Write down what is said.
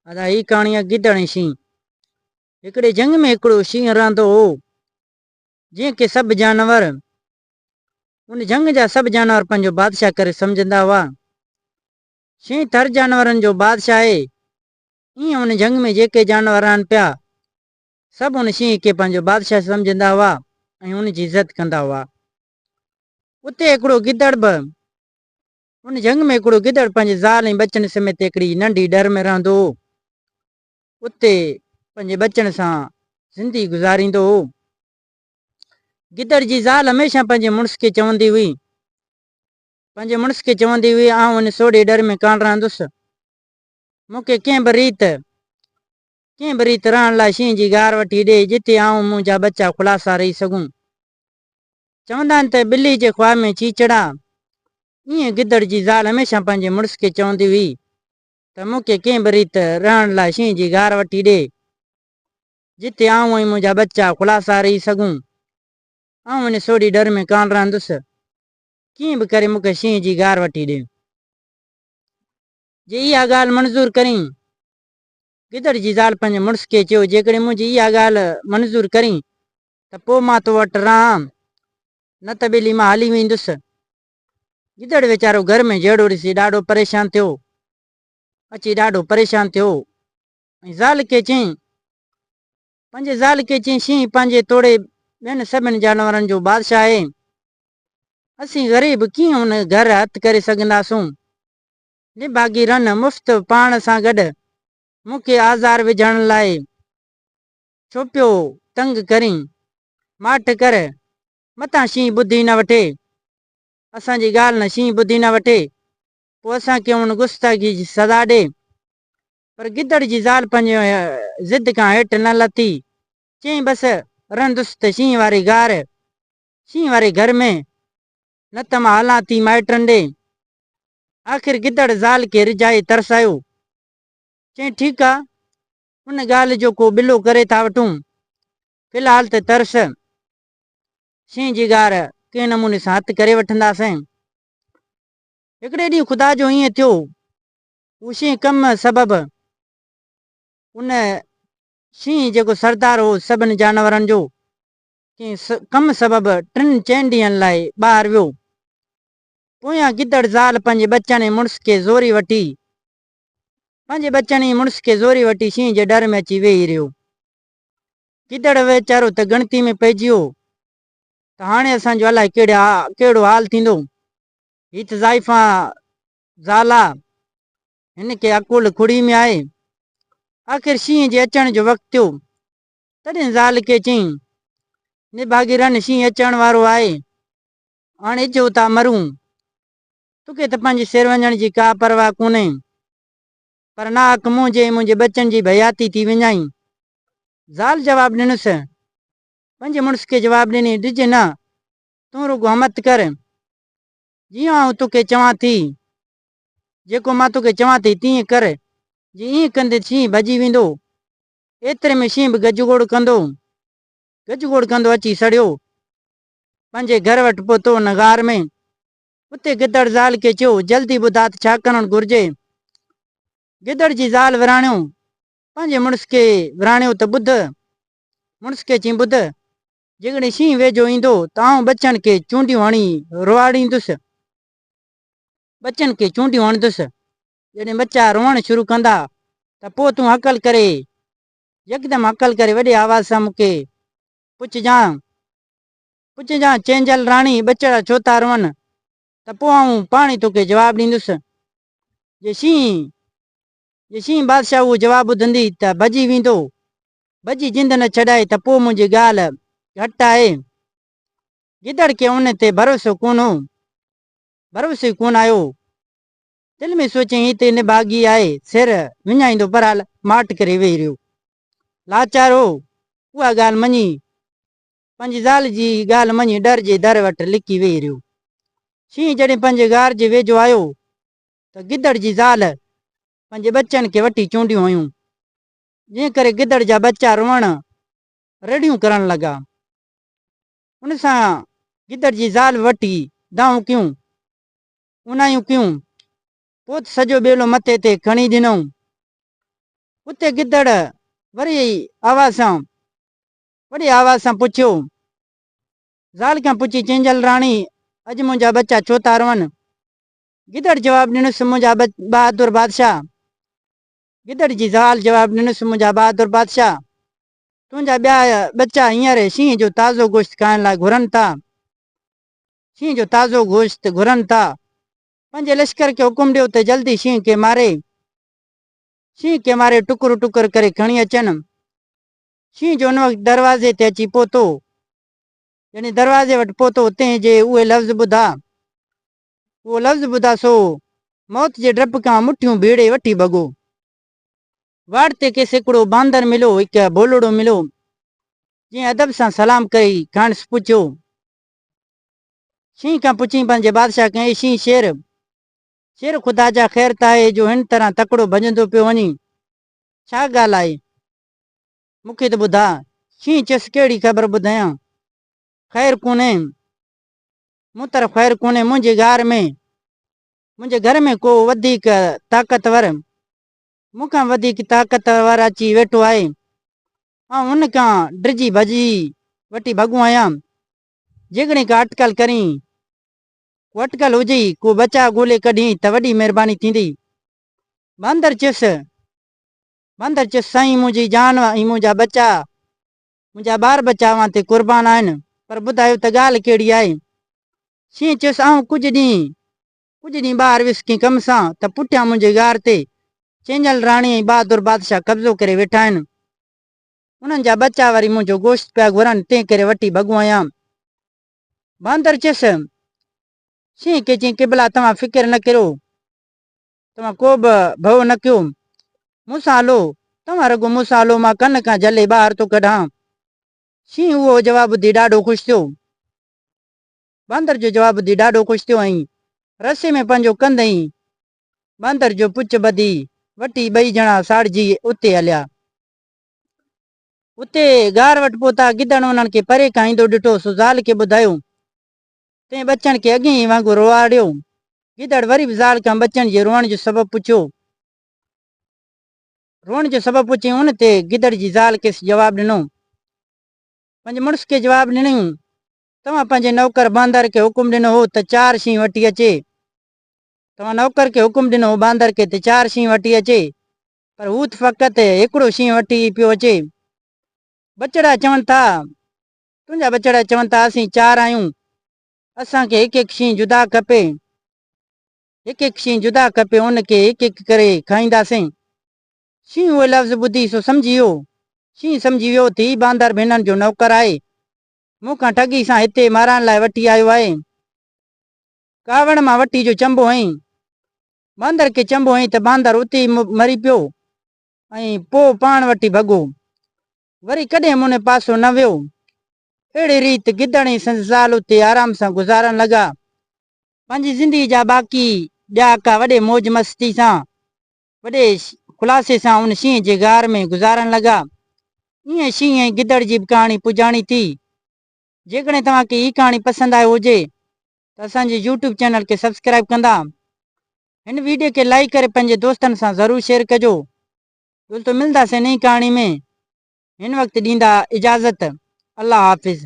ادا هي ڪهاڻي آهي گدڙ ۽ شينهن. هڪڙي جهنگ ۾ هڪڙو شينهن رهندو هو، جنهن کي سڀ جانور، ان جهنگ جا سڀ جانور پنهنجو بادشاهه ڪري سمجهندا هئا. شينهن ٿر جانورن جو بادشاهه آهي. ائين ان جهنگ ۾ جيڪي جانور رهن پيا، سڀ ان شينهن کي پنهنجو بادشاهه سمجهندا هئا ۽ ان جي عزت ڪندا هئا. اتي هڪڙو گدڙ به ان جهنگ ۾ هڪڙو گدڙ پنهنجي زال ۽ ٻچن سميت هڪڙي ننڍي ڏر ۾ رهندو هو. اتي پنهنجي ٻچن سان زندگي گذاريندو هو. گدڙ جي زال هميشه پنهنجي مڙس کي چوندي هئي. پنهنجي مڙس کي چوندي هئي، آئون ان سوڙهي ڏر ۾ ڪانه رهندس. مون کي ڪنهن به ريت ڪنهن به ريت رهڻ لاء شينهن جي غار وٺي ڏي، جتي آئون منهنجا ٻچا خلاصا رهي سگهون. چوندا آهن ته ٻلي جي خواب ۾ چيچڙا. ائين گدڙ جي زال هميشه پنهنجي مڙس کي چوندي هئي ته مون کي ڪنهن به ريت رهڻ لاء شينهن جي غار وٺي ڏي، جتي آئون ۽ منهنجا ٻچا خلاصا رهي سگهون. آئون ان سوڙهي ڏر ۾ ڪانه رهندس. ڪيئن به ڪري مون کي شينهن جي غار وٺي ڏي. جي اها ڳالهه منظور ڪرين. گدڙ جي زال پنهنجي مڙس کي چيو، جيڪڏهن منهنجي اها ڳالهه منظور ڪرين ته پوء مان تو وٽ رهان، نه ته ٻيلي مان هلي ويندس. گدڙ ويچارو گهر ۾ جهيڙو ڏسي ڏاڍو پريشان ٿيو. اچي ڏاڍو پريشان ٿيو ۽ زال کي چيائين، پنهنجي زال کي چيائين، شينهن پنهنجي توڙي ٻين سڀني جانورن جو بادشاهه آهي. اسين غريب ڪيئن ان گهر هٿ ڪري سگهنداسون؟ نڀاڳي رن مفت پاڻ سان گڏ مون کي آزار وجهڻ لاء ڇو پيو تنگ ڪرين؟ ماٺ ڪر، متان شينهن ٻڌي نه وٺي. اسان جي ڳالهه نه شينهن ٻڌي نه وٺي، پوء اسان کي ان گستاخي جي سزا ڏي. پر گدڙ جي زال پنهنجي ضد کان هيٺ نه لٿي. چيائين، بس رهندس ته شينهن واري غار، شينهن واري گهر ۾، نه ته مان هلان ٿي مائٽن ڏي. آخر گدڙ زال کي رجهائي ترسايو. چيائين، ٺيڪ آ، ان ڳالهه جو ڪو ٻلو ڪري ٿا وٺون. في الحال ته ترس، شينهن جي غار ڪنهن نموني سان هٿ ڪري وٺنداسين. هڪڙي ڏينهن خدا جو ائين ٿيو، هو شينهن ڪم سبب ان شينهن جيڪو سردار هو سڀني جانورن جو، ڪنهن ڪم سبب ٽن چئن ڏينهن لاء ٻاهر ويو. پويان گدڙ زال پنهنجي ٻچن ۽ مڙس کي زوري وٺي پنهنجي ٻچن ۽ مڙس کي زوري وٺي شينهن جي ڏر ۾ اچي ويهي رهيو. گدڙ ويچارو ته ڳڻتي ۾ پئجي ويو ته هاڻي اسان جو الائي ڪهڙو حال ٿيندو. هي ته زائفان زال آ، هن کي عقل کڙي ۾ آهي. آخر شينهن جي اچڻ جو وقت ٿيو. تڏهن زال کي چيائين، نڀاڳي رن شينهن اچڻ وارو آهي، هاڻي اجهو ٿا مرون. توکي ته پنهنجي سر وڃڻ جي ڪا پرواهه ڪونهي، پر ناحق منهنجي ۽ منهنجي ٻچن جي به حياتي ٿي وڃائين. زال جواب ڏنس، پنهنجي مڙس کي جواب ڏني، ڊڄ نه، تون رڳو همت ڪر، جيئن آئون توکي چوان ٿي، جيڪو مان توکي چوان ٿي تيئن ڪر، جي ائين ڪندين ته شينهن ڀڄي ويندو. ايتري ۾ شينهن به گجگوڙ ڪندو، گجگوڙ ڪندو اچي سڙيو. پنهنجي گهر وٽ پهتو ان غار ۾. اتي گدڙ زال کي چيو، جلدي ٻڌاء ته ڇا ڪرڻ گهرجي؟ گدڙ جي زال وراڻيو، پنهنجي مڙس کي وراڻيو ته ٻڌ، مڙس کي چيائين ٻڌ، جيڪڏهن شينهن ويجهو ايندو ته آئون ٻچن کي چونڊيون هڻي روئاڙيندس. ٻچن کي چونڊيون هڻندس. جڏهن ٻچا روئڻ شروع ڪندا ته پوء تون هڪل ڪري، يڪدم هڪل ڪري وڏي آواز سان مون کي پڇجان، پڇجان چينجهل راڻي ٻچڙا ڇو ٿا روئن؟ ته پوء آئون پاڻ ئي توکي جواب ڏيندس. جي شينهن، جي شينهن بادشاهه اهو جواب ٻڌندي ته ڀڄي ويندو. ڀڄي جند نه ڇڏائي ته پوء منهنجي ڳالهه گهٽ آهي. گدڙ کي ان تي ڀروسو ڪونه هو. ڀروسو ئي ڪونه آيو. دل ۾ سوچيائين هي ته نڀاڳي آهي، سر وڃائيندو بهرحال ماٺ ڪري ويهي رهيو. لاچار هو، اها ڳالهه مڃي، پنهنجي زال جي ڳالهه مڃي ڏر جي در وٽ لڪي ويهي رهيو. شينهن جڏهن پنهنجي غار جي ويجهو آيو ته گدڙ جي زال پنهنجي ٻچن کي وٺي چونڊيون هيون، جنهن ڪري گدڙ جا ٻچا روئڻ رڙيون ڪرڻ لڳا. ان سان گدڙ جي زال به وٺي دانهون ڪيون. اونايون ڪيون، پوء ته سڄو ٻيلو مٿي تي کڻي ڏنائون. اتي گدڙ وري آواز سان وڏي آواز سان پڇيو. زال کان پڇي چينجهل راڻي اڄ منهنجا ٻچا ڇو ٿا روئن؟ گدڙ جواب ڏنس منهنجا بهادر بادشاهه. گدڙ جي زال جواب ڏنس منهنجا بهادر بادشاهه تنهنجا ٻيا ٻچا هينئر شينهن جو تازو گوشت کائڻ لاء گهرن ٿا. شينهن جو تازو گوشت گهرن ٿا. پنهنجي لشڪر کي حڪم ڏيو ته جلدي شينهن کي ماري شينهن کي ماري ٽڪر ٽڪر ڪري کڻي اچن. شينهن جو ان وقت دروازي تي اچي پهتو، جڏهن دروازي وٽ پهتو، تنهن جي اهي لفظ ٻڌا. اهو لفظ ٻڌا سو موت جي ڊپ کان مٺيون ڀيڙي وٺي ڀڳو. واٽ تي کيس هڪڙو باندر مليو، هڪ ڀولڙو مليو، جنهن ادب سان سلام ڪري کانئس پڇيو. شينهن کان پڇيائين پنهنجي بادشاهه کان، اي شينهن شير! شير خدا جا خير ته آهي جو هن طرح تڪڙو ڀڄندو پيو وڃين، ڇا ڳالهه آهي؟ مون کي ته ٻڌاء. شينهن چيس، ڪهڙي خبر ٻڌايان؟ خير ڪونهي. مون طرف خير ڪونهي. منهنجي غار ۾، منهنجي گهر ۾ ڪو وڌيڪ طاقتور، مون کان وڌيڪ طاقتور اچي ويٺو آهي. آئون هن کان ڊڄي ڀڄي وٺي ڀڳو آهيان. جيڪڏهن ڪا اٽڪل ڪرين، ڪو اٽڪل هجئي، ڪو بچاء ڳولي ڪڍين ته وڏي مهرباني ٿيندي. باندر چيس. باندر چيس، سائين منهنجي جان ۽ منهنجا ٻچا، منهنجا ٻار ٻچا اوهان تي قربان آهن، پر ٻڌايو ته ڳالهه ڪهڙي آهي؟ شينهن چيس، آئون ڪجهه ڏينهن، ڪجهه ڏينهن ٻاهر ويس ڪنهن ڪم سان ته پٺيان منهنجي غار تي چينجهل راڻي ۽ بهادر بادشاهه قبضو ڪري ويٺا آهن. انهن جا ٻچا وري منهنجو گوشت پيا گهرن، تنهن ڪري وٺي ڀڳو آهيان. باندر چيس، شينهن کي چيائين، قبلا توهان فڪر نه ڪريو. توهان ڪو به ڀؤ نه ڪيو، مون سان هلو، توهان رڳو مون سان هلو، مان ڪن کان جهلي ٻاهر ٿو ڪڍان. شينهن اهو جواب ٻڌي ڏاڍو خوش ٿيو. باندر جو جواب ٻڌي ڏاڍو خوش ٿيو ۽ رسي ۾ پنهنجو ڪنڌ ۽ باندر جو پڇ ٻڌي وٺي ٻئي ڄڻا ساڙجي اتي هليا. اتي غار وٽ پهتا، گدڙ انهن کي پري کان ايندو ڏٺو، سو زال کي ٻڌايو. تنهن ٻچن کي اڳئين ئي وانگر روئاڙيو. گدڙ وري به زال کان ٻچن جي روئڻ جو سبب پڇيو. روئڻ جو سبب پڇيائين، ان تي گدڙ جي زال کيس جواب ڏنو. پنهنجي مڙس کي جواب ڏنائين، توهان پنهنجي نوڪر باندر کي حڪم ڏنو هو ته چار شينهن وٺي اچي. توهان نوڪر کي حڪم ڏنو هو باندر کي ته چار شينهن وٺي اچي، پر هو ته فقط هڪڙو شينهن وٺي پيو اچي. ٻچڙا چون ٿا. تنهنجا ٻچڙا چون ٿا اسين چار آهيون، اسان کي هڪ هڪ شينهن جدا کپي، هڪ هڪ شينهن جدا کپي، ان کي هڪ هڪ ڪري کائينداسين. شينهن اهي لفظ ٻڌي سو سمجهي ويو. شينهن سمجهي ويو ته هي باندر به هنن جو نوڪر آهي، مون کان ٺڳي سان هتي مارائڻ لاء وٺي آيو آهي. ڪاوڙ مان وٺي جو چنبو هنئي. باندر کي چنبو هنئي ته باندر اتي ئي مري پيو ۽ پوء پاڻ وٺي ڀڳو. وري ڪڏهن مون پاسو نه ويو. اهڙي ريت گدڙ ۽ سندس زال اتي آرام سان گذارڻ لڳا. پنهنجي زندگي جا باقي ڏهاڪا وڏي موج مستي سان، وڏي خلاصي سان ان شينهن جي غار ۾ گذارڻ لڳا. ائين شينهن ۽ گدڙ جي به ڪهاڻي پڄاڻي ٿي. جيڪڏهن توهان کي هي ڪهاڻي پسند آئي هجي ته اسان جي يوٽيوب چينل کي سبسڪرائيب ڪندا. هن ويڊيو کي لائيڪ ڪري پنهنجي دوستن سان ضرور شيئر ڪجو. دوستو ملنداسين نئين ڪهاڻي ۾ هن وقت ڏيندا اجازت الله حافظ.